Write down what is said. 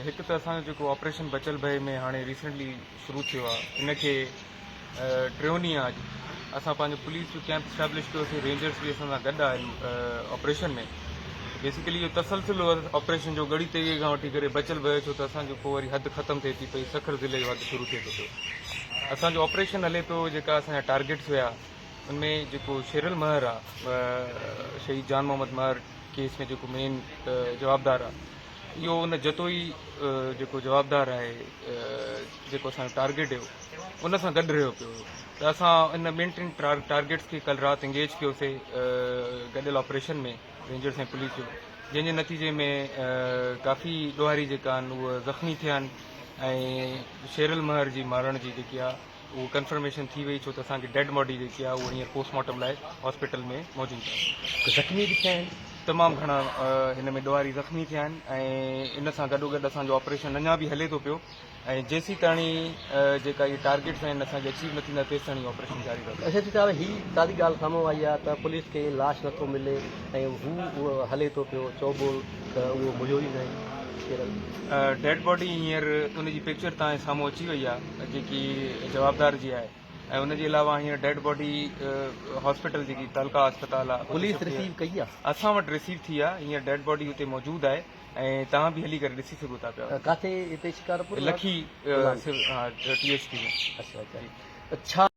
هڪ ته اسان جو جيڪو آپريشن بچل ڀئي ۾ هاڻي ريسنٽلي شروع ٿيو آهي ان کي ٽيون ڏينهن آهي اڄ اسان پنهنجو پوليس جو ڪيمپ اسٽيبلش ڪيوسي رينجرس به اسان سان گڏ آهن آپريشن ۾ بيسيڪلي اهو تسلسل هو آپريشن جو ڳڙهي تيغي کان وٺي ڪري بچل ڀئي ڇو ته اسان جو پوء وري حد ختم ٿئي ٿي پئي سکر ضلعي جو حد شروع ٿئي ٿو پيو اسان جو آپريشن هلي پيو جيڪا اسان جا ٽارگيٽس هيا ان ۾ جيڪو شيرل مهر آهي شهيد جان محمد مهر ڪيس ۾ جيڪو مين جوابدار آهي اهو ان جتوئي جيڪو جوابدار آهي جيڪو اسان جو ٽارگيٽ هيو ان سان گڏ رهيو پيو هيو ته اسان ان ٻن ٽن ٽارگيٽس کي ڪل رات انگيج ڪيوسي گڏيل آپريشن ۾ رينجرس ۽ پوليس جو جنهن جي نتيجي ۾ ڪافي ڏوهاري جيڪا آهن اهي زخمي ٿيا آهن ۽ شيرل مهر جي مارڻ جي جيڪي آهي اهو ڪنفرميشن ٿي وئي ڇو ته اسان کي ڊيڊ باڊي جيڪي آهي اهو هينئر پوسٽ مارٽم لاء هاسپيٽل ۾ موجود آهي. زخمي به ٿيا آهن؟ تمام گهڻا هن ۾ ڏوهاري زخمي ٿيا آهن ۽ ان سان گڏوگڏ اسان جو آپريشن اڃا به هلي ٿو پيو ۽ جيسيتاڻي جيڪا اهي ٽارگيٽس آهن اسان کي اچيو نه ٿيندا تيسيتاڻي آپريشن جاري رهندو. ايس ايس پي صاحب هي تازي ڳالهه سامهون آئي آهي ته پوليس کي لاش نٿو ملي ۽ هو هلي ٿو پيو چئوٻول ته اهو مليو ئي ناهي شيرل. ڊيڊ باڊي هينئر ان جي پڪچر توهان جي سامهون اچي وئي آهي جيڪي جوابدار جي آهي ۽ ان جي علاوه هينئر ڊيڊ باڊي هاسپيٽل جيڪي تعلقه اسپتال آهي پوليس رسيو ڪئي آهي؟ اسان وٽ رسيو ٿي آهي هينئر ڊيڊ باڊي اتي موجود آهي ۽ توهان به هلي ڪري ڏسي سگهو ٿا پيا. ڪاٿي هتي شڪارپور لکي ٽي ايڇ پي ۾. اڇا اڇا ڇا.